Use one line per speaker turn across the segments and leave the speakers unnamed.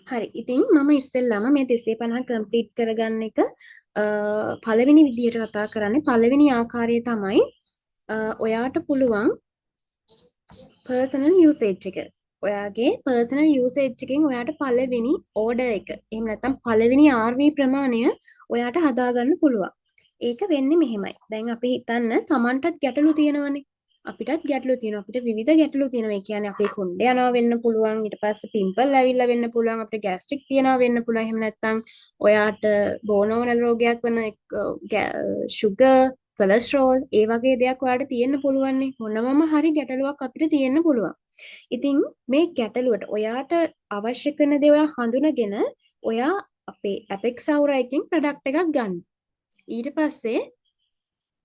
හරි. ඉතින් මම ඉස්සෙල්ලාම මේ 250 කම්ප්ලීට් කරගන්න එක පළවෙනි විදියට කතා කරන්නේ. පළවෙනි ආකාරය තමයි ඔයාට පුළුවන් පර්සනල් යූසේජ් එක. ඔයාගේ පර්සනල් යූසේජ් එකෙන් ඔයාට පළවෙනි ඕඩර් එක, එහෙම නැත්නම් පළවෙනි RV ප්‍රමාණය ඔයාට හදාගන්න පුළුවන්. ඒක වෙන්නේ මෙහෙමයි. දැන් අපි හිතන්න තමන්ටත් ගැටලු තියෙනවනේ. අපිටත් ගැටලු තියෙනවා. අපිට විවිධ ගැටලු තියෙනවා. ඒ කියන්නේ අපේ කොණ්ඩේ යනවා වෙන්න පුළුවන්. ඊට පස්සේ පිම්පල් ඇවිල්ලා වෙන්න පුළුවන්. අපිට ගෑස්ට්‍රික් තියෙනවා වෙන්න පුළුවන්. එහෙම නැත්නම් ඔයාට බෝනෝනල් රෝගයක් වන ෂුගර්, කොලෙස්ටරෝල් ඒ වගේ දෙයක් ඔයාට තියෙන්න පුළුවන්නේ. මොනවම හරි ගැටලුවක් අපිට තියෙන්න පුළුවන්. ඉතින් මේ ගැටලුවට ඔයාට අවශ්‍ය කරන දේ ඔයා හඳුනගෙන ඔයා අපේ Apex Aura එකෙන් ප්‍රොඩක්ට් එකක් ගන්න. ඊට පස්සේ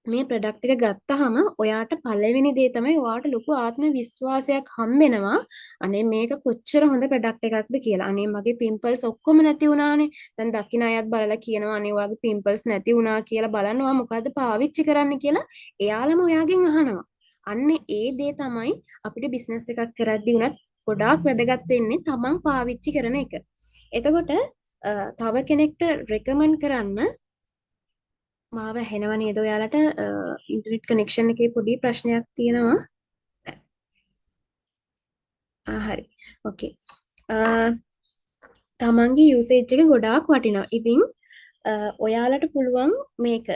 මේ ප්‍රොඩක්ට් එක ගත්තහම ඔයාට පළවෙනි දේ තමයි ඔයාට ලොකු ආත්ම විශ්වාසයක් හම්බෙනවා. අනේ මේක කොච්චර හොඳ ප්‍රොඩක්ට් එකක්ද කියලා. අනේ මගේ පිම්පල්ස් ඔක්කොම නැති වුණානේ. දැන් දකින්න අයත් බලලා කියනවා අනේ ඔයාගේ පිම්පල්ස් නැති වුණා කියලා, බලන්න ඔයා මොකද්ද පාවිච්චි කරන්න කියලා එයාලම ඔයාගෙන් අහනවා. අන්න ඒ දේ තමයි අපිට බිස්නස් එකක් කරද්දී උනත් ගොඩාක් වැදගත් වෙන්නේ, තමන් පාවිච්චි කරන එක. එතකොට තව කෙනෙක්ට රෙකමන්ඩ් කරන්න. මාව ඇහෙනව නේද ඔයාලට? ඉන්ටර්නෙට් කනෙක්ෂන් එකේ පොඩි ප්‍රශ්නයක් තියෙනවා. ආ හරි. ඕකේ. තමන්ගේ යූසේජ් එක ගොඩාක් වටිනවා. ඉතින් ඔයාලට පුළුවන් මේක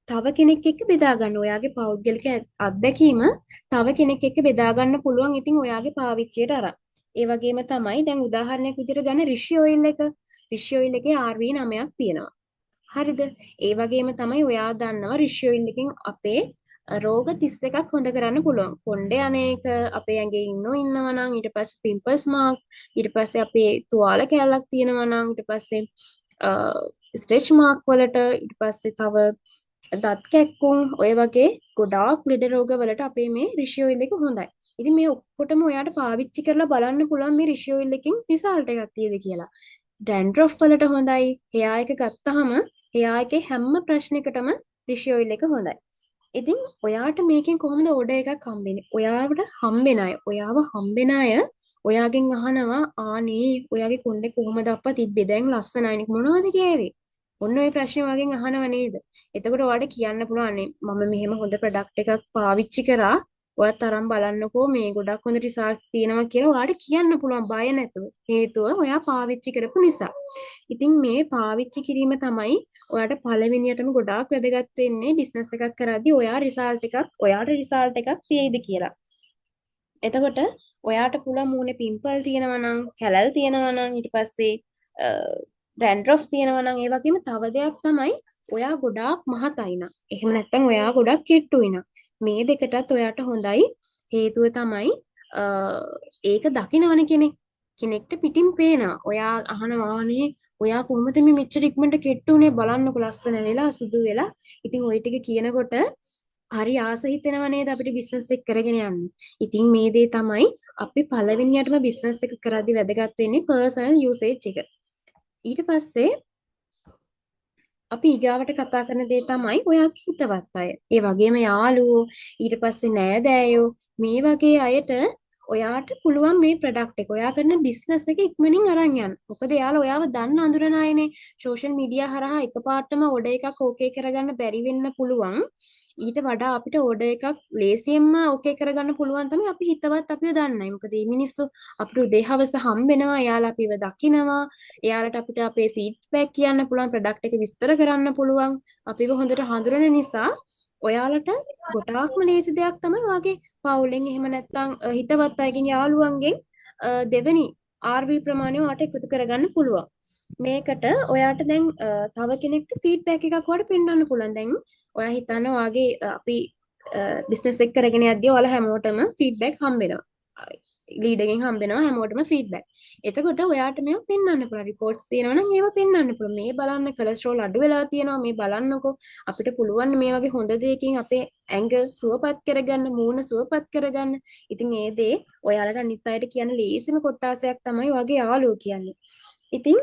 තව කෙනෙක් එක්ක බෙදා ගන්න. ඔයාගේ පෞද්ගලික අත්දැකීම තව කෙනෙක් එක්ක බෙදා ගන්න පුළුවන් ඉතින් ඔයාගේ පාවිච්චියට අරන්. ඒ වගේම තමයි දැන් උදාහරණයක් විදිහට ගන්න රිෂි ඔයිල් එක. රිෂි ඔයිල් එකේ RV 9ක් තියෙනවා. හරිද? ඒ වගේම තමයි ඔයා දන්නවා රිෂි ඔයිල් එකෙන් අපේ රෝග 31ක් හොඳ කරන්න පුළුවන්. කොණ්ඩේ අනේක අපේ ඇඟේ ඉන්නවා නම්, ඊට පස්සේ පිම්පල්ස් මාක්, ඊට පස්සේ අපේ තුවාල කැලලක් තියෙනවා නම්, ඊට පස්සේ ස්ට්‍රෙච් මාක් වලට, ඊට පස්සේ තව දත් කැක්කුම්, ඔය වගේ ගොඩාක් ලෙඩ රෝග වලට අපේ මේ රිෂි ඔයිල් එක හොඳයි. ඉතින් මේ ඔක්කොටම ඔයාට පාවිච්චි කරලා බලන්න පුළුවන් මේ රිෂි ඔයිල් එකෙන් රිසල්ට් එකක් තියෙද කියලා. ඩැන්ඩ්‍රොෆ් වලට හොඳයි. හෙයා එක ගත්තහම හෙයා එකේ හැම ප්‍රශ්නයකටම රිෂි ඔයිල් එක හොඳයි. ඉතින් ඔයාට මේකෙන් කොහොමද ඕඩර් එකක් හම්බෙන්නේ? ඔයාට හම්බෙන අය, ඔයාව හම්බෙන අය ඔයාගෙන් අහනවා, ආනේ ඔයාගේ කොණ්ඩේ කොහොමද අප්පා තිබ්බේ? දැන් ලස්සනයිනේ, මොනවද කෑවේ? ඔන්න ඔය ප්‍රශ්නේ ඔයාගෙන් අහනව නේද? එතකොට ඔයාට කියන්න පුළුවන් අනේ මම මෙහෙම හොඳ ප්‍රොඩක්ට් එකක් පාවිච්චි කරා, ඔයත් අරන් බලන්නකෝ, මේ ගොඩක් හොඳ රිසල්ට්ස් තියෙනවා කියලා ඔයාට කියන්න පුළුවන් බය නැතුව. හේතුව ඔයා පාවිච්චි කරපු නිසා. ඉතින් මේ පාවිච්චි කිරීම තමයි ඔයාට පළවෙනියටම ගොඩාක් වැදගත් වෙන්නේ බිස්නස් එකක් කරද්දී ඔයා රිසල්ට් එකක් ඔයාට රිසල්ට් එකක් තියෙයිද කියලා. එතකොට ඔයාට පුළුවන් මූණේ පිම්පල් තියෙනවා නම්, කැලල් තියෙනවා නම්, ඊට පස්සේ ඩැන්ඩ්‍රොෆ් තියෙනවා නම්, ඒ වගේම තව දෙයක් තමයි ඔයා ගොඩාක් මහතයි නම්, එහෙම නැත්නම් ඔයා ගොඩක් කෙට්ටුයි නම්, මේ දෙකටත් ඔයාට හොඳයි. හේතුව තමයි ඒක දකිනවනේ කෙනෙක්. කෙනෙක්ට පිටින් පේනවා. ඔයා අහනවා අනේ ඔයා කොහොමද මේ මෙච්චර ඉක්මනට කෙට්ටු වුනේ, බලන්නකො ලස්සන වෙලා සුදු වෙලා. ඉතින් ඔය ටික කියනකොට හරි ආස හිතෙනව නේද අපිට බිස්නස් එක කරගෙන යන්න. ඉතින් මේ දේ තමයි අපි පළවෙනියටම බිස්නස් එක කරද්දි වැදගත් වෙන්නේ, පර්සනල් යූසේජ් එක. ඊට පස්සේ අපි ඊගාවට කතා කරන දේ තමයි ඔයාගේ හිතවත් අය. ඒ වගේම යාළුවෝ, ඊට පස්සේ නෑදෑයෝ, මේ වගේ අයට ඔයාට පුළුවන් මේ ප්‍රොඩක්ට් එක, ඔයා කරන බිස්නස් එක ඉක්මනින් අරන් යන්න. මොකද එයාලා ඔයාව දන්න අඳුරන අයනේ. සෝෂල් මීඩියා හරහා එකපාරටම ඕඩර් එකක් ඕකේ කරගන්න බැරි වෙන්න පුළුවන්. ඊට වඩා අපිට ඕඩර් එකක් ලේසියෙන්ම ඕකේ කරගන්න පුළුවන් තමයි අපි හිතවත් අපිව දන්නයි. මොකද මේ මිනිස්සු අපිට උදේ හවස හම්බෙනවා, එයාලා අපිව දකිනවා, එයාලට අපිට අපේ ෆීඩ්බැක් කියන්න පුළුවන්, ප්‍රොඩක්ට් එක විස්තර කරන්න පුළුවන්. අපිව හොඳට හඳුනන නිසා ඔයාලට ගොඩාක්ම ලේසි දෙයක් තමයි ඔයාගේ පවුලෙන්, එහෙම නැත්නම් හිතවත් අයගෙන්, යාළුවන්ගෙන් දෙවෙනි RV ප්‍රමාණය ඔයාට එකතු කරගන්න පුළුවන්. මේකට ඔයාට දැන් තව කෙනෙක්ට ෆීඩ්බැක් එකක් ඔයාට පෙන්වන්න පුළුවන්. දැන් ඔයා හිතන්න ඔයාගේ අපි බිස්නස් එක කරගෙන යද්දී ඔයාලා හැමෝටම ෆීඩ්බැක් හම්බ වෙනවා. ලීඩර්ගෙන් හම්බ වෙනවා හැමෝටම ෆීඩ්බැක්. එතකොට ඔයාට මේවා පෙන්වන්න පුළුවන්. රිපෝට්ස් තියෙනවා නම් ඒවා පෙන්වන්න පුළුවන්. මේ බලන්න කොලෙස්ටරෝල් අඩු වෙලා තියෙනවා. මේ බලන්නකෝ අපිට පුළුවන් මේ වගේ හොඳ දෙයකින් අපේ ඇඟ සුවපත් කරගන්න, මූණ සුවපත් කරගන්න. ඉතින් ඒ දේ ඔයාලට අනිත් අයට කියන්න ලේසිම කොට්ටාසයක් තමයි ඔයාගේ යාළුවෝ කියන්නේ. ඉතින්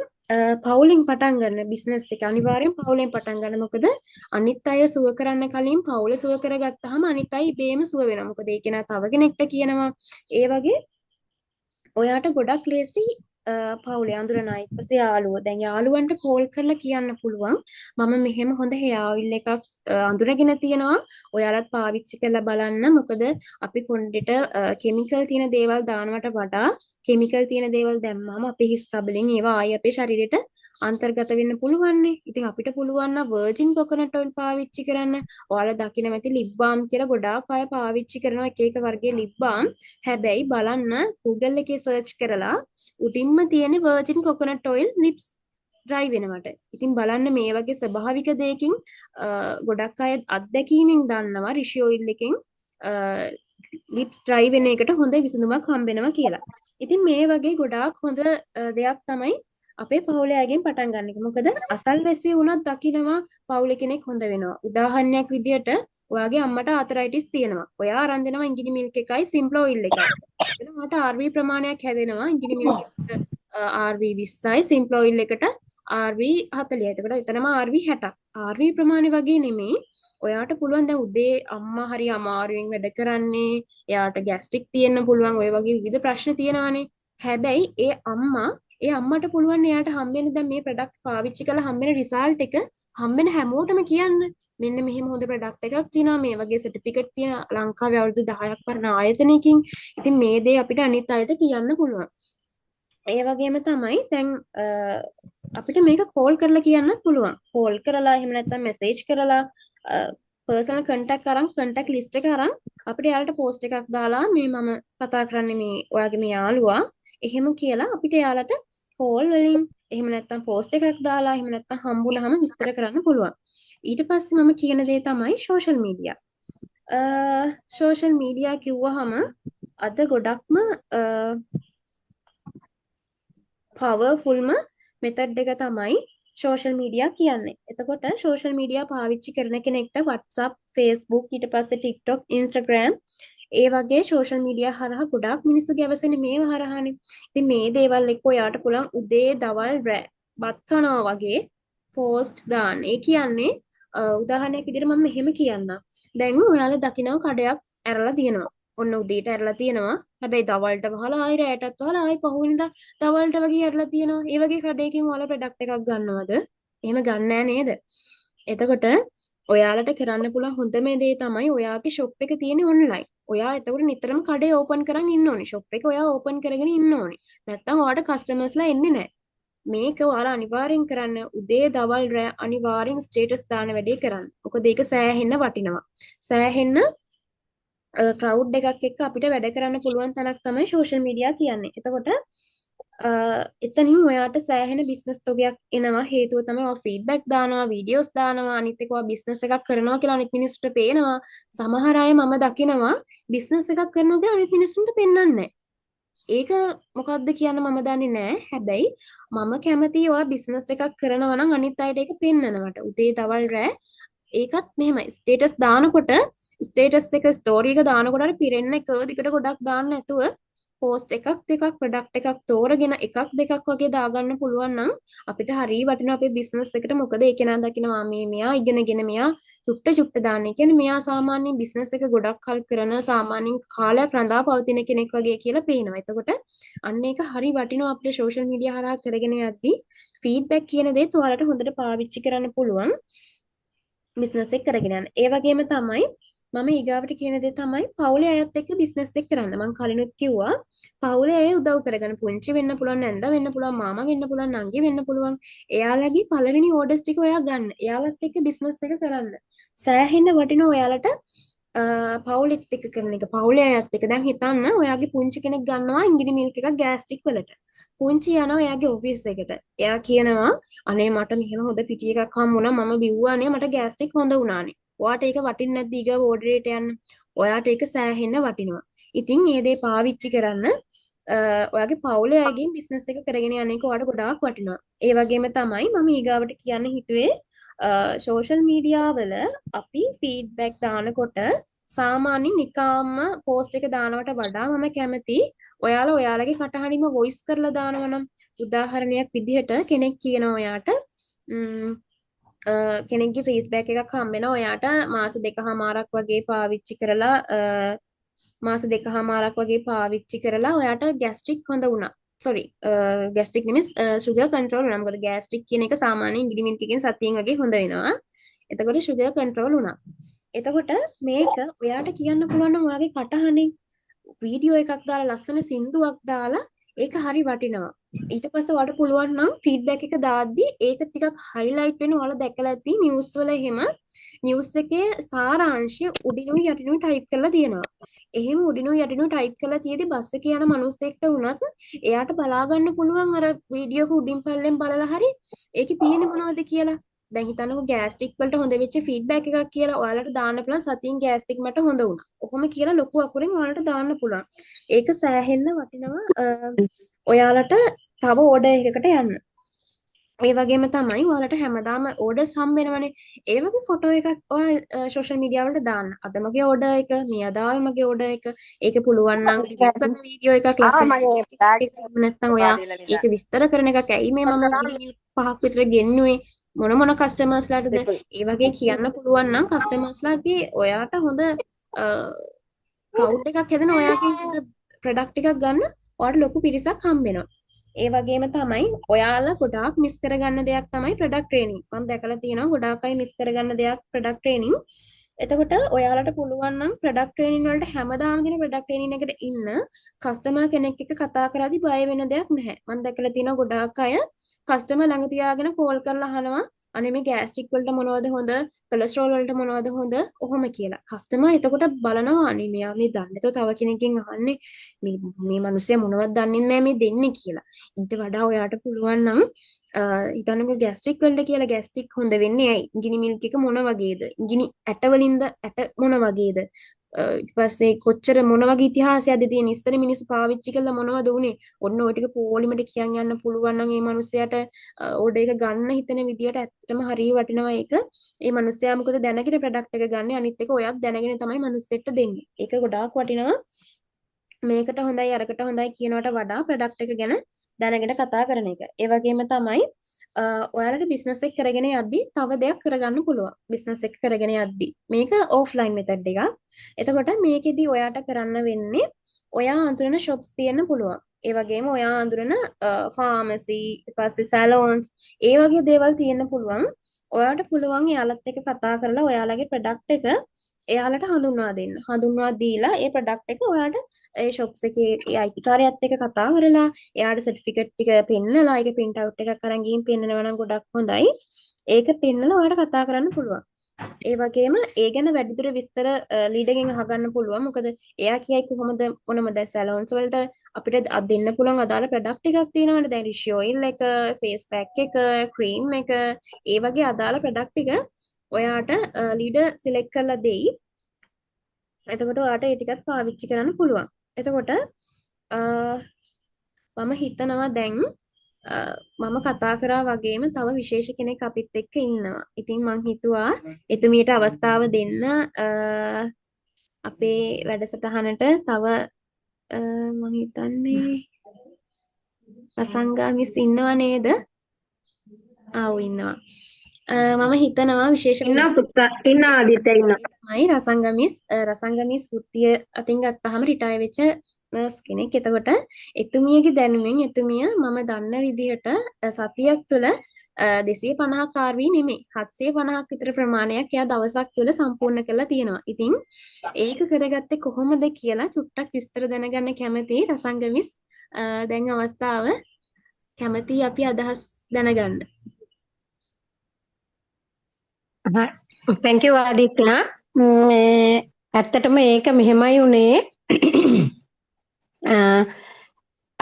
පවුලෙන් පටන් ගන්න බිස්නස් එක අනිවාර්යෙන් පවුලෙන් පටන් ගන්න. මොකද අනිත් අය සුව කරන්න කලින් පවුල සුව කරගත්තාම අනිත් අය ඉබේම සුව වෙනවා. මොකද ඒ කෙනා තව කෙනෙක්ට කියනවා. ඒ වගේ ඔයාට ගොඩක් ලේසි පවුලේ අඳුරන අය, ඊට පස්සේ යාළුවෝ. දැන් යාළුවන්ට කෝල් කරලා කියන්න පුළුවන් මම මෙහෙම හොඳ හෙයාර් ඔයිල් එකක් අඳුරගෙන තියෙනවා. ඔයාලත් පාවිච්චි කරලා බලන්න. මොකද අපි කොණ්ඩෙට කෙමිකල් තියෙන දේවල් දානවට වඩා කෙමිකල් තියෙන දේවල් දැම්මම අපේ හිස් කබලෙන් ඒවා ආයි අපේ ශරීරෙට අන්තර්ගත වෙන්න පුළුවන්නේ. ඉතින් අපිට පුළුවන් නම් වර්ජින් කොකනට් ඔයිල් පාවිච්චි කරන්න. ඔයාලා දකින්න ඇති ලිප් බාම් කියලා ගොඩාක් අය පාවිච්චි කරනවා එක එක වර්ගයේ ලිප් බාම්. හැබැයි බලන්න Google එකේ සර්ච් කරලා උඩින්ම තියෙන virgin coconut oil lips dry වෙනවට. ඉතින් බලන්න මේ වගේ ස්වභාවික දෙයකින් ගොඩක් අය අත්දැකීමෙන් දන්නවා රිෂි ඔයිල් එකෙන් ලිප්ස් ඩ්‍රයි වෙන එකට හොඳ විසඳුමක් හම්බෙනවා කියලා. ඉතින් මේ වගේ ගොඩාක් හොඳ දෙයක් තමයි අපේ පවුලේ අයගෙන් පටන් ගන්න එක. මොකද අසල්වැසියෝ වුණත් දකිනවා පවුලේ කෙනෙක් හොඳ වෙනවා. උදාහරණයක් විදියට ඔයාගේ අම්මට ආතරයිටිස් තියෙනවා. ඔයා අරන් දෙනවා ඉංගිනි මිල්ක් එකයි සිම්ප්ලා ඔයිල් එකයි. එතන ඔයාට RV ප්‍රමාණයක් හැදෙනවා. ඉංගිනි මිල්ක් එකට RV 20යි, සිම්ප්ලා ඔයිල් එකට RV 40යි. එතකොට එතනම RV 60ක්. RV ප්‍රමාණය වගේ නෙමෙයි. ඔයාට පුළුවන් දැන් උදේ අම්මා හරි අමාරුවෙන් වැඩ කරන්නේ, එයාට ගැස්ට්‍රික් තියෙන්න පුළුවන්, ඔය වගේ විවිධ ප්‍රශ්න තියෙනවානේ. හැබැයි ඒ අම්මා ඒ අම්මට පුළුවන් එයාට හම්බෙන දැන් මේ ප්‍රොඩක්ට් පාවිච්චි කරලා හම්බෙන රිසල්ට් එක හම්බෙන හැමෝටම කියන්න. මෙන්න මෙහෙම හොඳ ප්‍රොඩක්ට් එකක් තියෙනවා, මේ වගේ සර්ටිෆිකේට් තියෙන ලංකාවේ අවුරුදු 10ක් පරණ ආයතනයකින්. ඉතින් මේ දේ අපිට අනිත් අයට කියන්න පුළුවන්. ඒ වගේම තමයි දැන් අපිට මේක කෝල් කරලා කියන්නත් පුළුවන්. කෝල් කරලා එහෙම නැත්නම් මැසේජ් කරලා පර්සනල් කන්ටැක්ට් අරන් කන්ටැක්ට් ලිස්ට් එක අරන් අපිට එයාලට පෝස්ට් එකක් දාලා මේ මම කතා කරන්නේ මේ ඔයාගේ මේ යාළුවා එහෙම කියලා අපිට එයාලට කෝල් වලින් එහෙම නැත්නම් පෝස්ට් එකක් දාලා එහෙම නැත්නම් හම්බුනහම විස්තර කරන්න පුළුවන්. ඊට පස්සේ මම කියන දේ තමයි සෝෂල් මීඩියා. සෝෂල් මීඩියා කිව්වහම අද ගොඩක්ම පවර්ෆුල්ම මෙතඩ් එක තමයි සෝෂල් මීඩියා කියන්නේ. එතකොට සෝෂල් මීඩියා පාවිච්චි කරන කෙනෙක්ට WhatsApp, Facebook, ඊට පස්සේ TikTok, Instagram ඒ වගේ සෝෂල් මීඩියා හරහා ගොඩාක් මිනිස්සු ගැවසෙන්නේ මේව හරහානේ. ඉතින් මේ දේවල් එක්ක ඔයාට පුළුවන් උදේ දවල් රෑ බත් කනවා වගේ පෝස්ට් දාන්න. ඒ කියන්නේ උදාහරණයක් විදිහට මම මෙහෙම කියන්නම්. දැන් ඔයාලා දකිනවා කඩයක් ඇරලා තියෙනවා. ඔන්න උදේට ඇරලා තියෙනවා. හැබැයි දවල්ට වහලා ආයි රෑටත් වහලා ආයි පහුවෙනිදා දවල්ට වගේ ඇරලා තියෙනවා. ඒ වගේ කඩේකින් ඔයාලා ප්‍රොඩක්ට් එකක් ගන්නවද? එහෙම ගන්න නෑ නේද? එතකොට ඔයාලට කරන්න පුළුවන් හොඳම දේ තමයි ඔයාගේ ෂොප් එක තියෙන්නේ ඔන්ලයින්. ඔයා එතකොට නිතරම කඩේ ඕපන් කරන් ඉන්න ඕනේ. ෂොප් එක ඔයා ඕපන් කරගෙන ඉන්න ඕනේ. නැත්තම් ඔයාට කස්ටමර්ස්ලා එන්නේ නෑ. මේක ඔයාලා අනිවාර්යෙන් කරන්න උදේ දවල් රෑ අනිවාර්යෙන් ස්ටේටස් දාන වැඩේ කරන්න. මොකද ඒක සෑහෙන්න වටිනවා. සෑහෙන්න ක්‍රවුඩ් එකක් එක්ක අපිට වැඩ කරන්න පුළුවන් තැනක් තමයි සෝෂල් මීඩියා කියන්නේ. එතකොට එතනින් ඔයාට සෑහෙන බිස්නස් තොගයක් එනවා. හේතුව තමයි ඔයා ෆීඩ්බැක් දානවා, වීඩියෝස් දානවා, අනිත් එක ඔයා බිස්නස් එකක් කරනවා කියලා අනිත් මිනිස්සුන්ට පේනවා. සමහර අය මම දකිනවා බිස්නස් එකක් කරනවා කියලා අනිත් මිනිස්සුන්ට පෙන්වන්නේ නැහැ. ඒක මොකද්ද කියන්න මම දන්නේ නෑ. හැබැයි මම කැමතියි ඔයා බිස්නස් එකක් කරනවා නම් අනිත් අයට ඒක පෙන්නනවට. උදේ දවල් රෑ ඒකත් මෙහෙමයි. ස්ටේටස් දානකොට ස්ටේටස් එක ස්ටෝරි එක දානකොට අර පිරෙන්න එක දිගට ගොඩක් දාන්න නැතුව පෝස්ට් එකක් දෙකක් ප්‍රොඩක්ට් එකක් තෝරගෙන එකක් දෙකක් වගේ දාගන්න පුළුවන් නම් අපිට හරි වටිනවා අපේ බිස්නස් එකට. මොකද ඒ කෙනා දකිනවා මේ මෙයා ඉගෙනගෙන මෙයා චුට්ට චුට්ට දාන්නේ. කියන්නේ මෙයා සාමාන්‍යයෙන් බිස්නස් එක ගොඩක් කල් කරන සාමාන්‍යයෙන් කාලයක් රඳා පවතින කෙනෙක් වගේ කියලා පේනවා. එතකොට අන්න ඒක හරි වටිනවා අපිට සෝෂල් මීඩියා හරහා කරගෙන යද්දී ෆීඩ්බැක් කියන දේත් ඔයාලට හොඳට පාවිච්චි කරන්න පුළුවන් බිස්නස් එක කරගෙන යන්න. ඒ වගේම තමයි මම ඊගාවට කියන දේ තමයි පවුලේ අයත් එක්ක බිස්නස් එක කරන්න. මං කලිනුත් කිව්වා පවුලේ අය උදව් කරගන්න. පුංචි වෙන්න පුළුවන්, නැන්දා වෙන්න පුළුවන්, මාමා වෙන්න පුළුවන්, නංගි වෙන්න පුළුවන්. එයාලගේ පළවෙනි ඕඩර්ස් ටික ඔයා ගන්න. එයාලත් එක්ක බිස්නස් එක කරන්න. සෑහෙන්න වටිනවා ඔයාලට පවුලෙත් එක්ක කරන එක. පවුලේ අයත් එක්ක. දැන් හිතන්න ඔයාගේ පුංචි කෙනෙක් ගන්නවා ඉංගිනි මිල්ක් එකක් ගෑස්ට්‍රික් වලට. පුංචි යනවා එයාගේ ඔෆිස් එකට. එයා කියනවා අනේ මට මෙහෙම හොඳ පිටි එකක් හම්බුණා, මම බිව්වා නේ, මට ගෑස්ට්‍රික් හොඳ වුණානේ. ඔයාට ඒක වටින්නේ නැද්ද ඊගව ඕඩර් එකට යන්න? ඔයාට ඒක සෑහෙන්න වටිනවා. ඉතින් මේ දේ පාවිච්චි කරන්න ඔයාගේ පවුලේ අයගෙන් බිස්නස් එක කරගෙන යන එක ඔයාට ගොඩාක් වටිනවා. ඒ වගේම තමයි මම ඊගාවට කියන්න හිතුවේ සෝෂල් මීඩියා වල අපි ෆීඩ්බැක් දානකොට සාමාන්‍යයෙන් නිකාම්ම පෝස්ට් එක දානවට වඩා මම කැමති ඔයාලා ඔයාලගේ කටහඬින්ම වොයිස් කරලා දානවා නම්. උදාහරණයක් විදිහට කෙනෙක් කියනවා ඔයාට කෙනෙක්ගේ ෆීඩ්බැක් එකක් හම්බ වෙනවා ඔයාට මාස දෙකහමාරක් වගේ පාවිච්චි කරලා මාස දෙකහමාරක් වගේ පාවිච්චි කරලා ඔයාට ගැස්ට්‍රික් හොඳ වුණා. සෝරි, ගෑස්ට්‍රික් නෙමෙයි, ෂුගර් කන්ට්‍රෝල් වුණා. මොකද ගෑස්ට්‍රික් කියන එක සාමාන්‍යයෙන් ඉඟිනි මිල්ක් එකෙන් සතියෙන් වගේ හොඳ වෙනවා. එතකොට ෂුගර් කන්ට්‍රෝල් වුණා. එතකොට මේක ඔයාට කියන්න පුළුවන් නම් ඔයාගේ කටහඬෙන් වීඩියෝ එකක් දාලා ලස්සන සින්දුවක් දාලා ඒක හරි වටිනවා. ඊට පස්සේ ඔයාලට පුළුවන් නම් ෆීඩ්බැක් එක දාද්දි ඒක ටිකක් හයිලයිට් වෙන ඔයාලා දැකලා ඇති නිවුස් වල එහෙම නිවුස් එකේ සාරාංශය උඩිනුයි යටිනුයි ටයිප් කරලා තියෙනවා. එහෙම උඩිනුයි යටිනුයි ටයිප් කරලා තියෙදි බස් එකේ යන මිනිස්සෙක්ට වුණත් එයාට බලා ගන්න පුළුවන් අර වීඩියෝ එක උඩින් පල්ලෙන් බලලා හරි ඒකේ තියෙන්නේ මොනවද කියලා. දැන් හිතන්නකෝ ගෑස්ට්‍රික් වලට හොඳ වෙච්ච ෆීඩ්බැක් එකක් කියලා ඔයාලට දාන්න පුළුවන් සතියෙන් ගෑස්ට්‍රික් මට හොඳ වුණා. ඔහොම කියලා ලොකු අකුරෙන් ඔයාලට දාන්න පුළුවන්. ඒක සෑහෙන්න වටිනවා ඔයාලට තව ඕඩර් එකකට යන්න. ඒ වගේම තමයි ඔයාලට හැමදාම ඕඩර්ස් හම්බ වෙනවනේ. ඒ වගේ ෆොටෝ එකක් ඔයා සෝෂල් මීඩියා වලට දාන්න. අද මගේ ඕඩර් එක, මේ අද ආවේ මගේ ඕඩර් එක. ඒක පුළුවන් නම් රිවිව් කරන වීඩියෝ එකක් ලස්සන නැත්නම් ඔයා ඒක විස්තර කරන එකක්. ඇයි මේ මම ඉඟිනි පහක් විතර ගෙන්නුවේ මොන මොන කස්ටමර්ස්ලාටද ඒ වගේ කියන්න පුළුවන් නම් කස්ටමර්ස්ලාගේ ඔයාට හොඳ ක්‍රවුඩ් එකක් හැදෙන ඔයාගෙන් හොඳ ප්‍රොඩක්ට් එකක් ගන්න ඔයාට ලොකු පිරිසක් හම්බ වෙනවා. ඒ වගේම තමයි ඔයාලා ගොඩාක් මිස් කරගන්න දෙයක් තමයි ප්‍රොඩක්ට් ට්‍රේනින්. මම දැකලා තියෙනවා ගොඩාක් අය මිස් කරගන්න දෙයක් ප්‍රොඩක්ට් ට්‍රේනින්. එතකොට ඔයාලට පුළුවන් නම් ප්‍රොඩක්ට් ට්‍රේනින් වලට හැමදාම තියෙන ප්‍රොඩක්ට් ට්‍රේනින් එකට ඉන්න කස්ටමර් කෙනෙක් එක්ක කතා කරද්දි බය වෙන දෙයක් නැහැ. මම දැකලා තියෙනවා ගොඩාක් අය කස්ටමර් ළඟ තියාගෙන කෝල් කරලා අහනවා අනේ මේ ගෑස්ට්‍රික් වලට මොනවද හොඳ, කොලෙස්ටරෝල් වලට මොනවද හොඳ ඔහොම කියලා. කස්ටමර් එතකොට බලනවා අනේ මෙයා මේ දන්නේ නැතුව තව කෙනෙක්ගෙන් අහන්නේ මේ මේ මිනිස්සයා මොනවද දන්නේ නැහැ මේ දෙන්නේ කියලා. ඊට වඩා ඔයාට පුළුවන් නම් හිතන්නකෝ ගෑස්ට්‍රික් වලට කියලා ගෑස්ට්‍රික් හොඳ වෙන්නේ ඇයි? ඉඟිනි මිල්ක් එක මොන වගේද? ඉඟිනි ඇට වලින්ද ඇට මොන වගේද? ඊට පස්සේ කොච්චර මොන වගේ ඉතිහාසයක්ද තියෙන ඉස්සර මිනිස්සු පාවිච්චි කළා මොනවද උනේ? ඔන්න ඔය ටික පොලිමට කියන් යන්න පුළුවන් නම් ඒ මිනිස්සයාට ඕඩර් එක ගන්න හිතෙන විදියට ඇත්තටම හරිය වටිනවා ඒක. ඒ මිනිස්සයා මොකද දැනගෙන ප්‍රොඩක්ට් එක ගන්න, අනිත් එක ඔයත් දැනගෙන තමයි මිනිස්සෙක්ට දෙන්නේ. ඒක ගොඩාක් වටිනවා. මේකට හොඳයි අරකට හොඳයි කියනවට වඩා ප්‍රොඩක්ට් එක ගැන දැනගෙන කතා කරන එක. ඒ වගේම තමයි ඔයාලට බිස්නස් එක කරගෙන යද්දි තව දෙයක් කරගන්න පුළුවන්. බිස්නස් එක කරගෙන යද්දි මේක ඕෆ්ලයින් මෙතඩ් එකක්. එතකොට මේකෙදි ඔයාට කරන්න වෙන්නේ ඔයා අඳුරන ෂොප්ස් තියෙන්න පුළුවන්. ඒ වගේම ඔයා අඳුරන ෆාමසි, ඊට පස්සේ සැලෝන්ස් ඒ වගේ දේවල් තියෙන්න පුළුවන්. ඔයාට පුළුවන් එයාලත් එක්ක කතා කරලා ඔයාලගේ ප්‍රොඩක්ට් එක එයාලට හඳුන්වා දෙන්න. හඳුන්වා දීලා ඒ ප්‍රොඩක්ට් එක ඔයාට ඒ ෂොප්ස් එකේ ඒ අයිතිකාරයත් එක්ක කතා කරලා එයාට සර්ටිෆිකේට් ටික පෙන්නලා ඒක ප්‍රින්ට් අවුට් එකක් අරන් ගිහින් පෙන්නනවා නම් ගොඩක් හොඳයි. ඒක පෙන්නලා ඔයාට කතා කරන්න පුළුවන්. ඒ වගේම ඒ ගැන වැඩිදුර විස්තර ලීඩර්ගෙන් අහගන්න පුළුවන්. මොකද එයා කියයි කොහොමද මොනම දැන් සැලොන්ස් වලට අපිට දෙන්න පුළුවන් අදාළ ප්‍රොඩක්ට් ටිකක් තියෙනවනේ. දැන් රිෂි ඔයිල් එක, ෆේස් පැක් එක, ක්‍රීම් එක, ඒ වගේ අදාළ ප්‍රොඩක්ට් ටික ඔයාට ලීඩර් සිලෙක්ට් කරලා දෙයි. එතකොට ඔයාට ඒ ටිකත් පාවිච්චි කරන්න පුළුවන්. එතකොට මම හිතනවා දැන් මම කතා කරා වගේම තව විශේෂ කෙනෙක් අපිත් එක්ක ඉන්නවා. ඉතින් මං හිතුවා එතුමියට අවස්ථාව දෙන්න අපේ වැඩසටහනට තව මං හිතන්නේ රසංගා මිස් ඉන්නව නේද? ආ ඔව් ඉන්නවා. මම හිතනවා විශේෂ
ඉන්නවා පුතා, ඉන්නවා ආදිත්‍ය ඉන්නවා.
තමයි රසංග මිස්. රසංග මිස් වෘත්තිය අතින් ගත්තාම රිටයර් වෙච්ච නර්ස් කෙනෙක්. එතකොට එතුමියගේ දැනුමින් එතුමිය මම දන්න විදිහට සතියක් තුළ 250ක් RV නෙමෙයි 750ක් විතර ප්‍රමාණයක් එයා දවසක් තුළ සම්පූර්ණ කරලා තියෙනවා. ඉතින් ඒක කරගත්තේ කොහොමද කියලා චුට්ටක් විස්තර දැනගන්න කැමතියි රසංග මිස්. දැන් අවස්ථාව කැමතියි අපි අදහස් දැනගන්න.
Thank you Aditya. මේ ඇත්තටම ඒක මෙහෙමයි උනේ.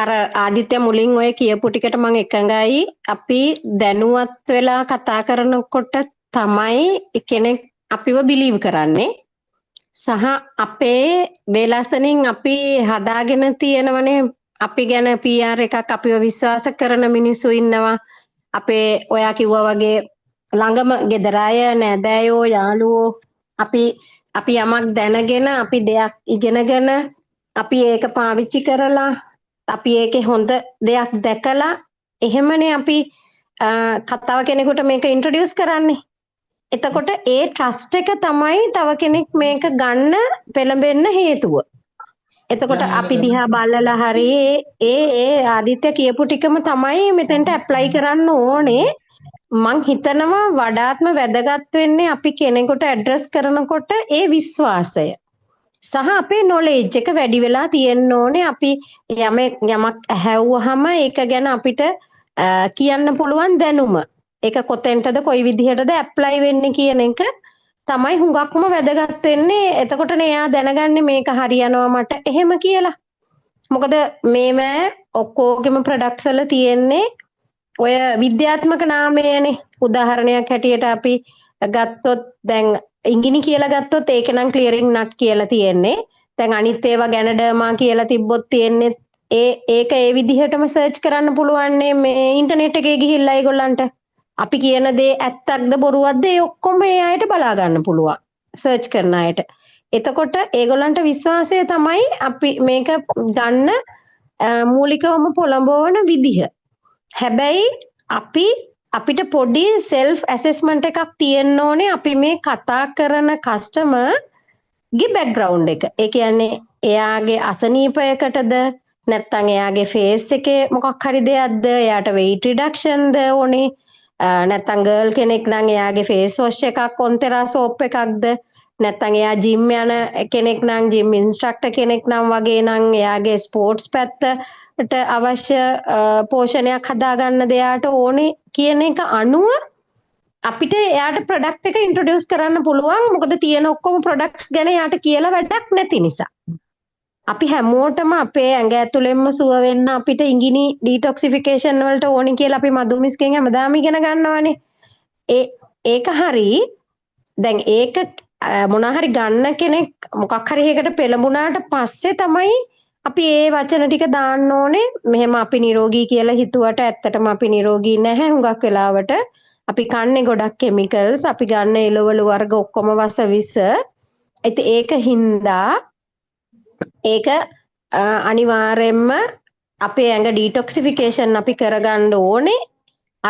අර ආදිත්‍ය මුලින් ඔය කියපු ටිකට මං එකඟයි. අපි දැනුවත් වෙලා කතා කරනකොට තමයි කෙනෙක් අපිව බිලීව් කරන්නේ. සහ අපේ වේලසනින් අපි හදාගෙන තියෙනවනේ අපි ගැන PR එකක්, අපිව විශ්වාස කරන මිනිස්සු ඉන්නවා. අපේ ඔයා කිව්වා වගේ ළඟම ගෙදර අය, නෑදෑයෝ, යාළුවෝ අපි යමක් දැනගෙන, අපි දෙයක් ඉගෙනගෙන, අපි ඒක පාවිච්චි කරලා, අපි ඒකේ හොඳ දෙයක් දැකලා එහෙමනේ අපි කතාව කෙනෙකුට මේක ඉන්ට්‍රොඩියුස් කරන්නේ. එතකොට ඒ ට්‍රස්ට් එක තමයි තව කෙනෙක් මේක ගන්න පෙළඹෙන්න හේතුව. එතකොට අපි දිහා බලලා හරි ඒ ඒ ආදිත්‍ය කියපු ටිකම තමයි මෙතෙන්ට ඇප්ලයි කරන්න ඕනේ. මං හිතනවා වඩාත්ම වැදගත් වෙන්නේ අපි කෙනෙකුට ඇඩ්‍රස් කරනකොට ඒ විශ්වාසය සහ අපේ නොලෙජ් එක වැඩි වෙලා තියෙන්න ඕනේ. අපි යමක් ඇහැව්වහම ඒක ගැන අපිට කියන්න පුළුවන් දැනුම. ඒක කොතෙන්ටද කොයි විදිහටද ඇප්ලයි වෙන්නේ කියන එක තමයි හුඟක්ම වැදගත් වෙන්නේ. එතකොටනේ එයා දැනගන්නේ මේක හරියනවා මට එහෙම කියලා. මොකද මේව ඔක්කොගෙම ප්‍රොඩක්ට්ස් වල තියෙන්නේ ඔය විද්‍යාත්මක නාමයනේ. උදාහරණයක් හැටියට අපි ගත්තොත් දැන් ඉංගිනි කියලා ගත්තොත් ඒක නම් ක්ලියරින් නට් කියලා තියෙන්නේ. දැන් අනිත් ඒවා ගැනඩර්මා කියලා තිබ්බොත් තියෙන්නේ ඒ ඒක ඒ විදිහටම සර්ච් කරන්න පුළුවන් මේ ඉන්ටර්නෙට් එකේ ගිහිල්ලා ඒගොල්ලන්ට. අපි කියන දේ ඇත්තක්ද බොරුවක්ද ඒ ඔක්කොම ඒ අයට බලා ගන්න පුළුවන් සර්ච් කරන අයට. එතකොට ඒගොල්ලන්ට විශ්වාසය තමයි අපි මේක ගන්න මූලිකවම පොළඹවන විදිහ. හැබැයි අපිට පොඩි සෙල්ෆ් ඇසෙස්මන්ට් එකක් තියෙන්න ඕනේ අපි මේ කතා කරන කස්ටමර් ගේ බැක්ග්‍රවුන්ඩ් එක. ඒ කියන්නේ එයාගේ අසනීපයකටද නැත්නම් එයාගේ ෆේස් එකේ මොකක් හරි දෙයක්ද, එයාට වෙයිට් රිඩක්ෂන්ද ඕනේ, නැත්නම් ගර්ල් කෙනෙක් නම් එයාගේ ෆේස් වොෂ් එකක් ඔන්තෙරා සෝප් එකක්ද, නැත්නම් එයා ජිම් යන කෙනෙක් නම් ජිම් ඉන්ස්ට්‍රක්ටර් කෙනෙක් නම් වගේ නම් එයාගේ ස්පෝර්ට්ස් පැත්තට අවශ්‍ය පෝෂණයක් හදාගන්න දෙයාට ඕනේ කියන එක අනුව අපිට එයාට ප්‍රොඩක්ට් එක ඉන්ට්‍රොඩියුස් කරන්න පුළුවන්. මොකද තියෙන ඔක්කොම ප්‍රොඩක්ට්ස් ගැන එයාට කියලා වැඩක් නැති නිසා. අපි හැමෝටම අපේ ඇඟ ඇතුලෙන්ම සුව වෙන්න අපිට ඉඟිනි ඩිටොක්සිෆිකේෂන් වලට ඕනි කියලා අපි මధుමිස්ගෙන් හැමදාම ඉගෙන ගන්නවානේ. ඒක හරි. දැන් ඒක මොනා හරි ගන්න කෙනෙක් මොකක් හරි එකකට පෙළඹුණාට පස්සේ තමයි අපි ඒ වචන ටික දාන්න ඕනේ. මෙහෙම අපි නිරෝගී කියලා හිතුවට ඇත්තටම අපි නිරෝගී නැහැ හුඟක් වෙලාවට. අපි කන්නේ ගොඩක් කෙමිකල්ස්, අපි ගන්න එළවලු වර්ග ඔක්කොම වස විස. ඉතින් ඒක හින්දා ඒක අනිවාර්යයෙන්ම අපේ ඇඟ ඩිටොක්සිෆිකේෂන් අපි කරගන්න ඕනේ.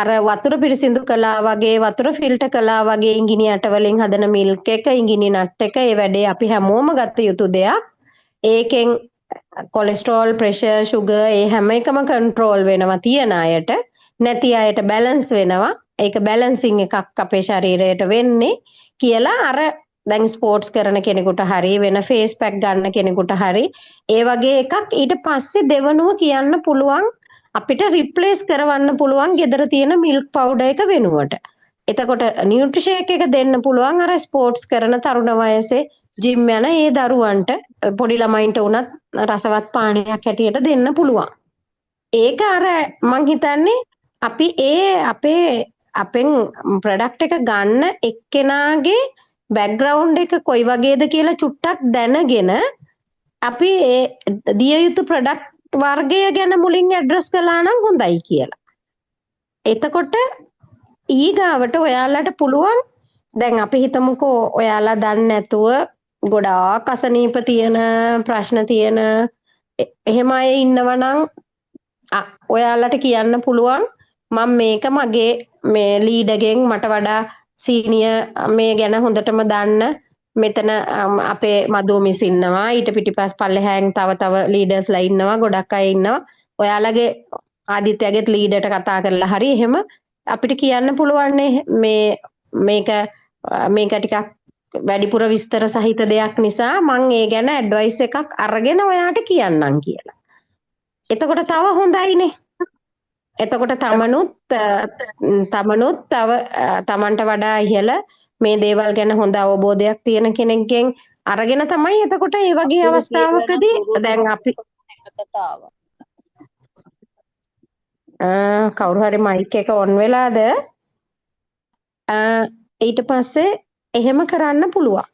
අර වතුර පිරිසිදු කළා වගේ, වතුර ෆිල්ටර් කළා වගේ ඉඟිනි ඇට වලින් හදන මිල්ක් එක, ඉඟිනි නට් එක, ඒ වැඩේ අපි හැමෝම ගත යුතු දෙයක්. ඒකෙන් කොලෙස්ටරෝල්, ප්‍රෙෂර්, ෂුගර් ඒ හැම එකම කන්ට්‍රෝල් වෙනවා තියන අයට. නැති අයට බැලන්ස් වෙනවා. ඒක බැලන්සිං එකක් අපේ ශරීරයට වෙන්නේ කියලා අර දැන් ස්පෝර්ට්ස් කරන කෙනෙකුට හරි වෙන ෆේස් පැක් ගන්න කෙනෙකුට හරි ඒ වගේ එකක් ඊට පස්සේ දෙවනුව කියන්න පුළුවන් අපිට රිප්ලේස් කරවන්න පුළුවන් ගෙදර තියෙන මිල්ක් පවුඩර් එක වෙනුවට. එතකොට නියුට්‍රිෂේක් එක දෙන්න පුළුවන් අර ස්පෝර්ට්ස් කරන තරුණ වයසේ ජිම් යන ඒ දරුවන්ට, පොඩි ළමයින්ට උනත් රසවත් පානයක් හැටියට දෙන්න පුළුවන්. ඒක අර මං හිතන්නේ අපි ඒ අපේ අපෙන් ප්‍රොඩක්ට් එක ගන්න එක්කෙනාගේ බැක්ග්‍රවුන්ඩ් එක කොයි වගේද කියලා චුට්ටක් දැනගෙන අපි ඒ දිය යුතු ප්‍රොඩක්ට් වර්ගය ගැන මුලින් ඇඩ්‍රස් කළා නම් හොඳයි කියලා. එතකොට ඊගාවට ඔයාලට පුළුවන් දැන් අපි හිතමුකෝ ඔයාලා දන්නේ නැතුව ගොඩාක් අසනීප තියෙන ප්‍රශ්න තියෙන එහෙම අය ඉන්නවා නම් ඔයාලට කියන්න පුළුවන් මම මේක මගේ මේ ලීඩර්ගෙන් මට වඩා සීනියර් මේ ගැන හොඳටම දන්න මෙතන අපේ මధు මිස් ඉන්නවා, ඊට පිටිපස් පල්ලෙහාන් තව තව ලීඩර්ස්ලා ඉන්නවා, ගොඩක් අය ඉන්නවා. ඔයාලගේ ආදිත්‍යගේත් ලීඩර්ට කතා කරලා හරි එහෙම අපිට කියන්න පුළුවන් මේ මේක මේක ටිකක් වැඩිපුර විස්තර සහිත දෙයක් නිසා මං ඒ ගැන ඇඩ්වයිස් එකක් අරගෙන ඔයාට කියන්නම් කියලා. එතකොට තව හොඳයිනේ. එතකොට තමනුත් තව තමන්ට වඩා ඉහළ මේ දේවල් ගැන හොඳ අවබෝධයක් තියෙන කෙනෙක්ගෙන් අරගෙන තමයි එතකොට ඒ වගේ අවස්ථාවකදී දැන් අපි කවුරු හරි මයික් එක ඔන් වෙලාද? ඊට පස්සේ එහෙම කරන්න පුළුවන්.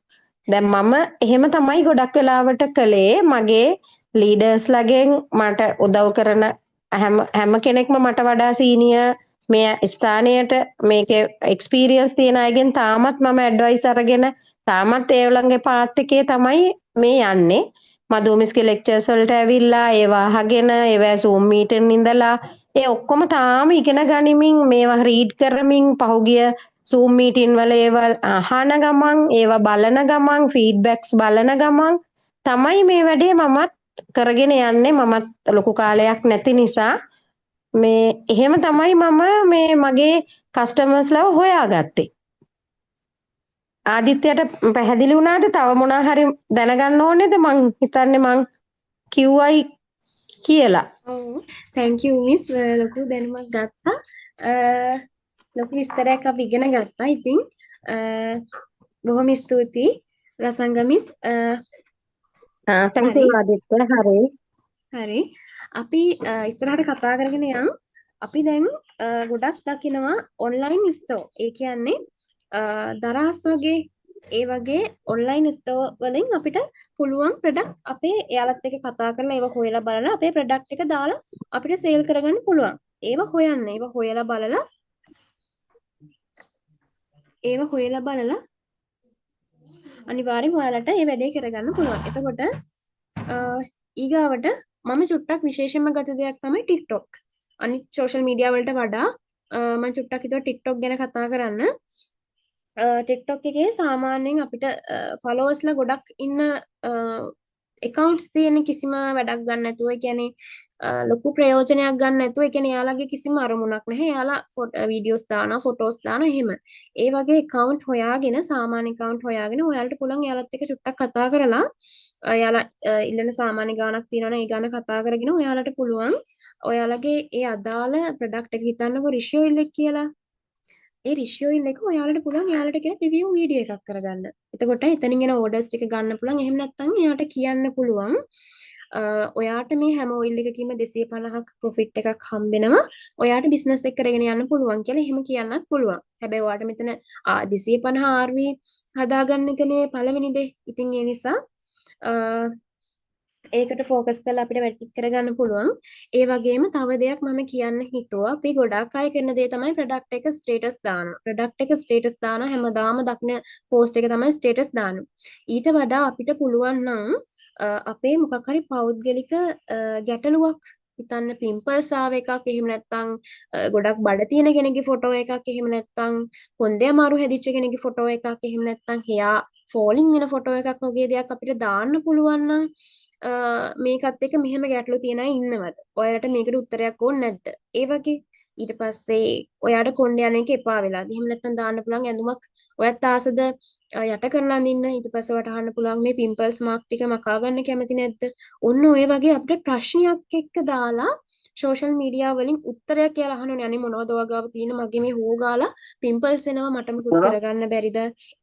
දැන් මම එහෙම තමයි ගොඩක් වෙලාවට කළේ. මගේ ලීඩර්ස්ලාගෙන් මට උදව් කරන හැම කෙනෙක්ම මට වඩා සීනියර් මේ ස්ථානයට මේකේ එක්ස්පීරියන්ස් තියෙන අයගෙන් තාමත් මම ඇඩ්වයිස් අරගෙන තාමත් ඒගොල්ලන්ගේ පාත් එකේ තමයි මේ යන්නේ. මధుමිස්ගේ ලෙක්චර්ස් වලට ඇවිල්ලා ඒවා අහගෙන ඒවා Zoom meeting ඉඳලා ඒ ඔක්කොම තාම ඉගෙන ගනිමින් මේවා රීඩ් කරමින් පහුගිය Zoom meeting වල ඒවා අහන ගමන් ඒවා බලන ගමන් ෆීඩ්බැක්ස් බලන ගමන් තමයි මේ වැඩේ මමත් කරගෙන යන්නේ. මමත් ලොකු කාලයක් නැති නිසා මේ එහෙම තමයි මම මේ මගේ කස්ටමර්ස්ලව හොයාගත්තේ. ආදිත්‍යයට පැහැදිලි වුණාද? තව මොනා හරි දැනගන්න ඕනේද? මං හිතන්නේ මං කිව්වයි කියලා.
ඔව්, thank you miss, ලොකු දැනුමක් ගත්තා. ලොකු විස්තරයක් අපි ඉගෙන ගත්තා. ඉතින් බොහොම ස්තුතියි Rasanga miss.
Thank you Aditya. හරි.
හරි. අපි ඉස්සරහට කතා කරගෙන යන්. අපි දැන් ගොඩක් දකිනවා ඔන්ලයින් ස්ටෝර්. ඒ කියන්නේ දරාස් වගේ, ඒ වගේ ඔන්ලයින් ස්ටෝර් වලින් අපිට පුළුවන් ප්‍රොඩක්ට් අපේ එයාලත් එක්ක කතා කරලා, ඒවා හොයලා බලලා, අපේ ප්‍රොඩක්ට් එක දාලා අපිට සේල් කරගන්න පුළුවන්. ඒවා හොයන්න, ඒවා හොයලා බලලා අනිවාර්යෙන් ඔයාලට මේ වැඩේ කරගන්න පුළුවන්. එතකොට ඊගාවට මම චුට්ටක් විශේෂයෙන්ම ගත දෙයක් තමයි TikTok. අනිත් සෝෂල් මීඩියා වලට වඩා මම චුට්ටක් හිතුවා TikTok ගැන කතා කරන්න. TikTok එකේ සාමාන්‍යයෙන් අපිට ෆලෝවර්ස්ලා ගොඩක් ඉන්න එකවුන්ට්ස් තියෙන, කිසිම වැඩක් ගන්න නැතුව, ඒ කියන්නේ ලොකු ප්‍රයෝජනයක් ගන්න නැතුව, ඒ කියන්නේ එයාලගේ කිසිම අරමුණක් නැහැ. එයාලා වීඩියෝස් දානවා, ෆොටෝස් දානවා එහෙම. ඒ වගේ එකවුන්ට් හොයාගෙන, සාමාන්‍ය එකවුන්ට් හොයාගෙන ඔයාලට පුළුවන් එයාලත් එක්ක චුට්ටක් කතා කරලා, එයාලා ඉල්ලන සාමාන්‍ය ගාණක් තියෙනවා නම් ඒ ගාණ කතා කරගෙන ඔයාලට පුළුවන් ඔයාලගේ ඒ අදාළ ප්‍රොඩක්ට් එක, හිතන්නකෝ රිෂි ඔයිල් එක කියලා. ඒ රිෂි ඔයිල් එක ඔයාලට පුළුවන් එයාලට කියලා රිවිව් වීඩියෝ එකක් කරගන්න. එතකොට එතනින් එන ඕඩර්ස් ටික ගන්න පුළුවන්. එහෙම නැත්නම් එයාට කියන්න පුළුවන් ඔයාට මේ හැම ඔයිල් එකකින්ම 250ක් ප්‍රොෆිට් එකක් හම්බෙනවා. ඔයාට බිස්නස් එක කරගෙන යන්න පුළුවන් කියලා එහෙම කියන්නත් පුළුවන්. හැබැයි ඔයාට මෙතන 250 RV හදාගන්න එකනේ පළවෙනි දේ. ඉතින් ඒ නිසා ඒකට ෆෝකස් කරලා අපිට වැඩ ටික කරගන්න පුළුවන්. ඒ වගේම තව දෙයක් මම කියන්න හිතුවා. අපි ගොඩාක් අය කරන දේ තමයි ප්‍රොඩක්ට් එක ස්ටේටස් දානවා. ප්‍රොඩක්ට් එක ස්ටේටස් දානවා, හැමදාම දකින පෝස්ට් එක තමයි ස්ටේටස් දානවා. ඊට වඩා අපිට පුළුවන් නම් අපේ මොකක් හරි පෞද්ගලික ගැටලුවක්, හිතන්න පිම්පල්ස් ආව එකක්, එහෙම නැත්නම් ගොඩක් බඩ තියෙන කෙනෙක්ගේ ෆොටෝ එකක්, එහෙම නැත්නම් කොන්දේ අමාරු හැදිච්ච කෙනෙක්ගේ ෆොටෝ එකක්, එහෙම නැත්නම් හෙයා ෆෝලින් වෙන ෆොටෝ එකක් වගේ දෙයක් අපිට දාන්න පුළුවන් නම්, මේකත් එක්ක මෙහෙම ගැටලු තියෙන අය ඉන්නවද? ඔයාලට මේකට උත්තරයක් ඕනේ නැද්ද? ඒ වගේ. ඊට පස්සේ ඔයාට කොණ්ඩේ යන එක එපා වෙලාද? එහෙම නැත්නම් දාන්න පුළුවන් ඇඳුමක් ඔයත් ආසද යට කරලා අඳින්න? ඊට පස්සේ ඔයාට අහන්න පුළුවන් මේ පිම්පල්ස් මාක් ටික මකා ගන්න කැමති නැද්ද? ඔන්න ඔය වගේ අපිට ප්‍රශ්නයක් එක්ක දාලා සෝෂල් මීඩියා වලින් උත්තරයක් කියලා අහන්න ඕනේ. අනේ මොනවද ඔයා ගාව තියෙන, මගේ මේ හෝ ගාලා පිම්පල්ස් එනවා, මට මොකුත් කරගන්න බැරිද?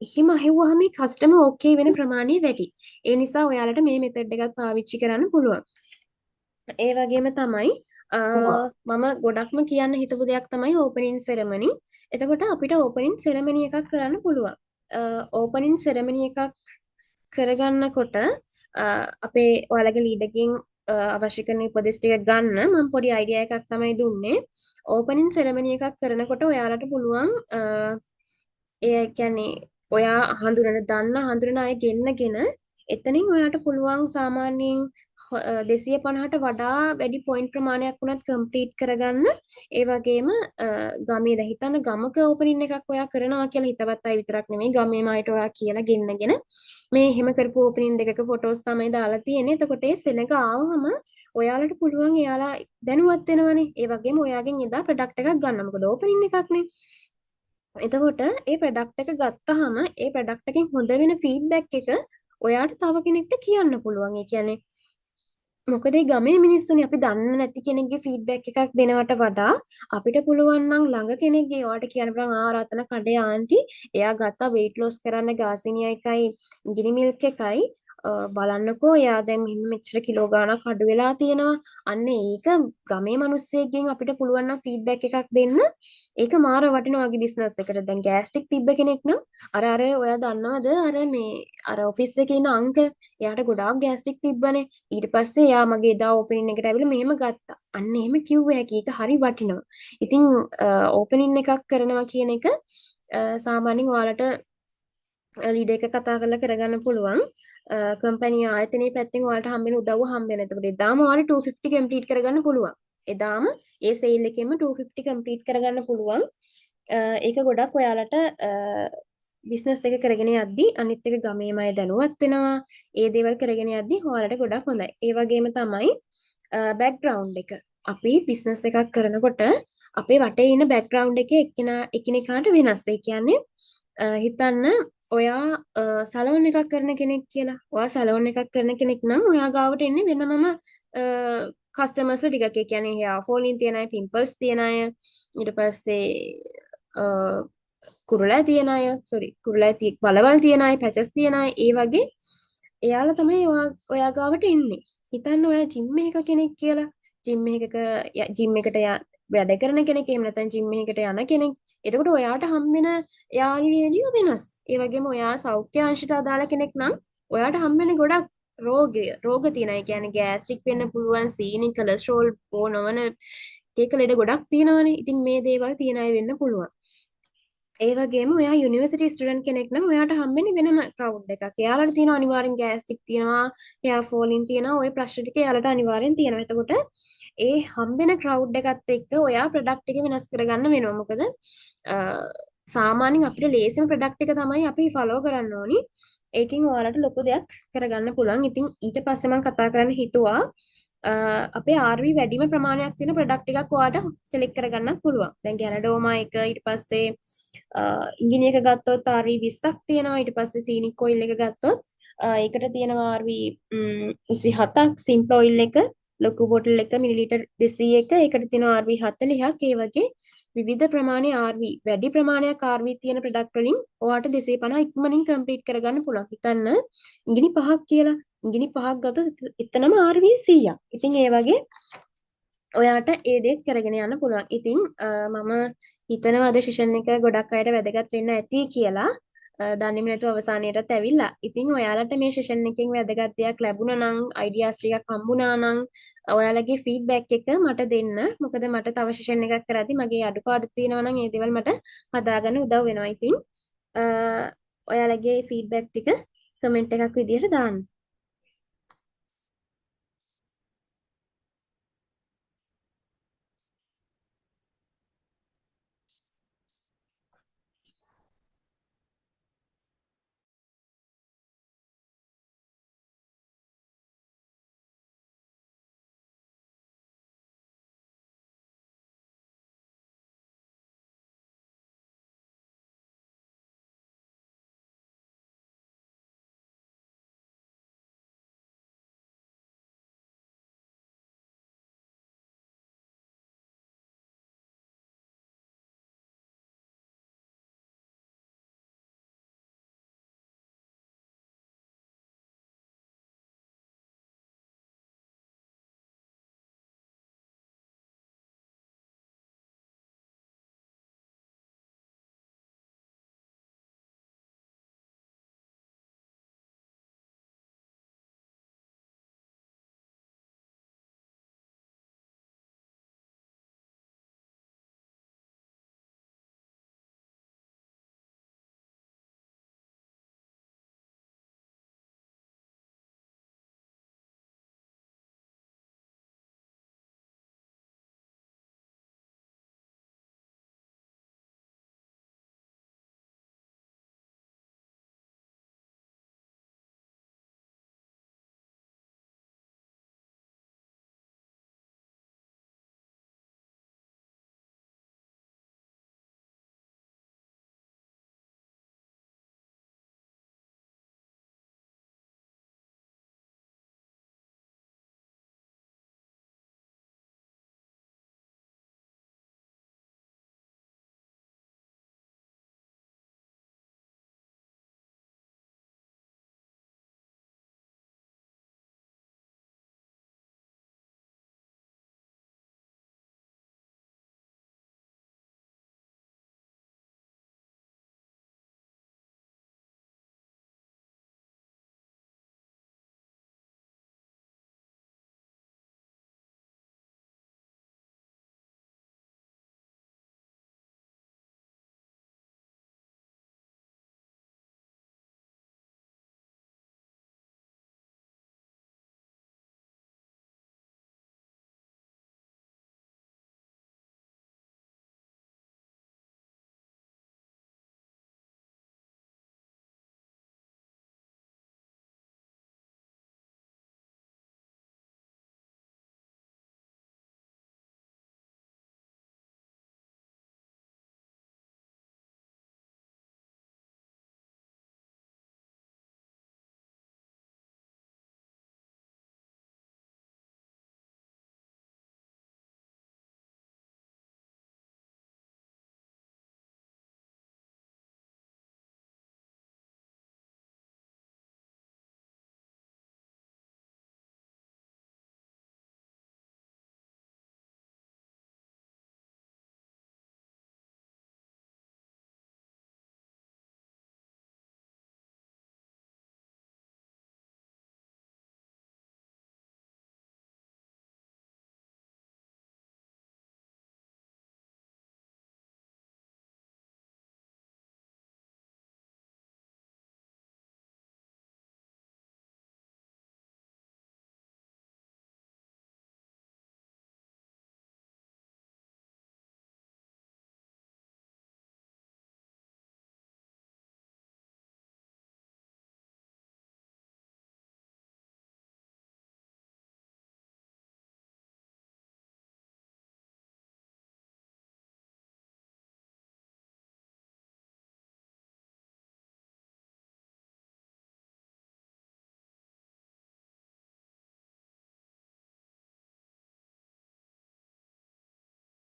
එහෙම අහුවාම මේ කස්ටමර් ඕකේ වෙන ප්‍රමාණය වැඩි. ඒ නිසා ඔයාලට මේ මෙතඩ් එකත් පාවිච්චි කරන්න පුළුවන්. ඒ වගේම තමයි මම ගොඩක්ම කියන්න හිතපු දෙයක් තමයි ඕපනින් සෙරමනි. එතකොට අපිට ඕපනින් සෙරමනි එකක් කරන්න පුළුවන්. ඕපනින් සෙරමනි එකක් කරගන්නකොට අපේ ඔයාලගේ ලීඩර්ගෙන් අවශ්‍ය කරන උපදෙස් ටික ගන්න. මම පොඩි අයිඩියා එකක් තමයි දුන්නේ. ඕපනින් සෙරමනි එකක් කරනකොට ඔයාලට පුළුවන් ඒ කියන්නේ ඔයා හඳුනන දන්න හඳුනන අය ගෙන්නගෙන එතනින් ඔයාට පුළුවන් සාමාන්‍යයෙන් 250ට වඩා වැඩි පොයින්ට් ප්‍රමාණයක් වුණත් කම්ප්ලීට් කරගන්න. ඒ වගේම ගමේ, දැන් හිතන්න ගමක ඕපනින් එකක් ඔයා කරනවා කියලා, හිතවත් අය විතරක් නෙමෙයි ගමේම අයට ඔයා කියලා ගෙන්නගෙන, මේ එහෙම කරපු ඕපනින් දෙකක ෆොටෝස් තමයි දාලා තියෙන්නේ. එතකොට ඒ සෙනග ආවහම ඔයාලට පුළුවන් එයාලා දැනුවත් වෙනවනේ. ඒ වගේම ඔයාගෙන් එදා ප්‍රොඩක්ට් එකක් ගන්න. මොකද ඕපනින් එකක්නේ. එතකොට ඒ ප්‍රොඩක්ට් එක ගත්තාම ඒ ප්‍රොඩක්ට් එකෙන් හොඳ වෙන ෆීඩ්බැක් එක ඔයාට තව කෙනෙක්ට කියන්න පුළුවන්. ඒ කියන්නේ මොකද ඒ ගමේ මිනිස්සුනේ, අපි දන්නේ නැති කෙනෙක්ගේ ෆීඩ්බැක් එකක් දෙනවට වඩා අපිට පුළුවන් නම් ළඟ කෙනෙක්ගේ ඔයාට කියන්න පුළුවන්, ආ රතන කඩේ ආන්ටි එයා ගත්තා වෙයිට් ලොස් කරන්න ගාසිනියා එකයි ගිනි මිල්ක් එකයි, බලන්නකෝ එයා දැන් මෙහෙම මෙච්චර කිලෝ ගාණක් අඩු වෙලා තියෙනවා. අන්න ඒක ගමේ මිනිස්සෙක්ගෙන් අපිට පුළුවන් නම් ෆීඩ්බැක් එකක් දෙන්න, ඒක මාර වටිනවා වගේ බිස්නස් එකට. දැන් ගෑස්ට්‍රික් තිබ්බ කෙනෙක් නම් අර අර ඔයා දන්නවද අර මේ අර ඔෆිස් එකේ ඉන්න අංකල් එයාට ගොඩාක් ගෑස්ට්‍රික් තිබ්බනේ. ඊට පස්සේ එයා මගේ එදා ඕපනින් එකට ඇවිල්ලා මෙහෙම ගත්තා. අන්න එහෙම කිව්ව හැකි. ඒක හරි වටිනවා. ඉතින් ඕපනින් එකක් කරනවා කියන එක සාමාන්‍යයෙන් ඔයාලට ලීඩර් එක කතා කරලා කරගන්න පුළුවන්. කම්පැනි ආයතනයේ පැත්තෙන් ඔයාලට හම්බෙන උදව්ව හම්බ වෙන. එතකොට එදාම ඔයාලට 250 කම්ප්ලීට් කරගන්න පුළුවන්. එදාම ඒ සේල් එකෙන්ම 250 කම්ප්ලීට් කරගන්න පුළුවන්. ඒක ගොඩක් ඔයාලට බිස්නස් එක කරගෙන යද්දි අනිත් එක ගමේම අය දැනුවත් වෙනවා. ඒ දේවල් කරගෙන යද්දි ඔයාලට ගොඩක් හොඳයි. ඒ වගේම තමයි බැක්ග්‍රවුන්ඩ් එක. අපි බිස්නස් එකක් කරනකොට අපේ වටේ ඉන්න බැක්ග්‍රවුන්ඩ් එකේ එක්කෙනා එකිනෙකාට වෙනස්. ඒ කියන්නේ හිතන්න ඔයා සලෝන් එකක් කරන කෙනෙක් කියලා. ඔයා සලෝන් එකක් කරන කෙනෙක් නම් ඔයා ගාවට එන්නේ වෙනමම කස්ටමර්ස්ලා ටිකක්. ඒ කියන්නේ හෙයාර් ෆෝලින් තියෙන අය, පිම්පල්ස් තියෙන අය, ඊට පස්සේ කුරුලෑ තියෙන අය, සෝරි, කුරුලෑ වලවල් තියෙන අය, පැචස් තියෙන අය, ඒ වගේ එයාලා තමයි ඔයා ගාවට එන්නේ. හිතන්න ඔයා ජිම් එකක කෙනෙක් කියලා. ජිම් එකක ජිම් එකට වැඩ කරන කෙනෙක්, එහෙම නැත්නම් ජිම් එකකට යන කෙනෙක්. එතකොට ඔයාට හම් වෙන යාළුවියෝ වෙනස්. ඒ වගේම ඔයා සෞඛ්‍ය අංශයට අදාළ කෙනෙක් නම් ඔයාට හම් වෙන ගොඩක් රෝග තියෙන අය. කියන්නේ ගෑස්ට්‍රික් වෙන්න පුළුවන්, සීනි, කොලෙස්ටරෝල් බෝ නොවන එක ලෙඩ ගොඩක් තියෙනවනේ. ඉතින් මේ දේවල් තියෙන අය වෙන්න පුළුවන්. ඒ වගේම ඔයා යුනිවර්සිටි ස්ටුඩන්ට් කෙනෙක් නම් ඔයාට හම්බෙන්නේ වෙනම ක්‍රවුඩ් එකක්. එයාලට තියෙනවා අනිවාර්යෙන් ගෑස්ට්‍රික් තියෙනවා, හෙයාර් ෆෝලින් තියෙනවා, ඔය ප්‍රශ්න ටික එයාලට අනිවාර්යෙන් තියෙනවා. එතකොට ඒ හම්බෙන ක්‍රවුඩ් එකත් එක්ක ඔයා ප්‍රොඩක්ට් එක වෙනස් කරගන්න වෙනවා. මොකද සාමාන්‍යයෙන් අපිට ලේසිම ප්‍රොඩක්ට් එක තමයි අපි ෆලෝ කරන්න ඕනි. ඒකෙන් ඔයාලට ලොකු දෙයක් කරගන්න පුළුවන්. ඉතින් ඊට පස්සේ මම කතා කරන්න හිතුවා අපේ RV වැඩිම ප්‍රමාණයක් තියෙන ප්‍රොඩක්ට් එකක් ඔයාලට සිලෙක්ට් කරගන්නත් පුළුවන්. දැන් ගැනඩෝමා එක, ඊට පස්සේ ඉංගිනි එක ගත්තොත් RV 20ක් තියෙනවා. ඊට පස්සේ සීනික් ඔයිල් එක ගත්තොත් ඒකට තියෙනවා RV 27ක්. සිම්පල් ඔයිල් එක ලොකු බොටල් එක මිලිලීටර් 200ක, ඒකට තියෙනවා RV 40ක්. ඒ වගේ විවිධ ප්‍රමාණයේ RV, වැඩි ප්‍රමාණයක් RV තියෙන ප්‍රොඩක්ට් වලින් ඔයාට 250 ඉක්මනින් කම්ප්ලීට් කරගන්න පුළුවන්. හිතන්න ඉංගිනි පහක් කියලා. ඉංගිනි පහක් ගත්තොත් එතනම RV 100ක්. ඉතින් ඒ වගේ ඔයාට ඒ දේත් කරගෙන යන්න පුළුවන්. ඉතින් මම හිතනවා අද සෙෂන් එක ගොඩක් අයට වැදගත් වෙන්න ඇති කියලා. දන්නේම නැතුව අවසානයටත් ඇවිල්ලා. ඉතින් ඔයාලට මේ සෙෂන් එකෙන් වැදගත් දෙයක් ලැබුණා නම්, අයිඩියාස් ටිකක් හම්බුණා නම්, ඔයාලගේ ෆීඩ්බැක් එක මට දෙන්න. මොකද මට තව සෙෂන් එකක් කරද්දි මගේ අඩුපාඩු තියෙනවා නම් ඒ දේවල් මට හදාගන්න උදව් වෙනවා. ඉතින් ඔයාලගේ ෆීඩ්බැක් ටික කමෙන්ට් එකක් විදියට දාන්න.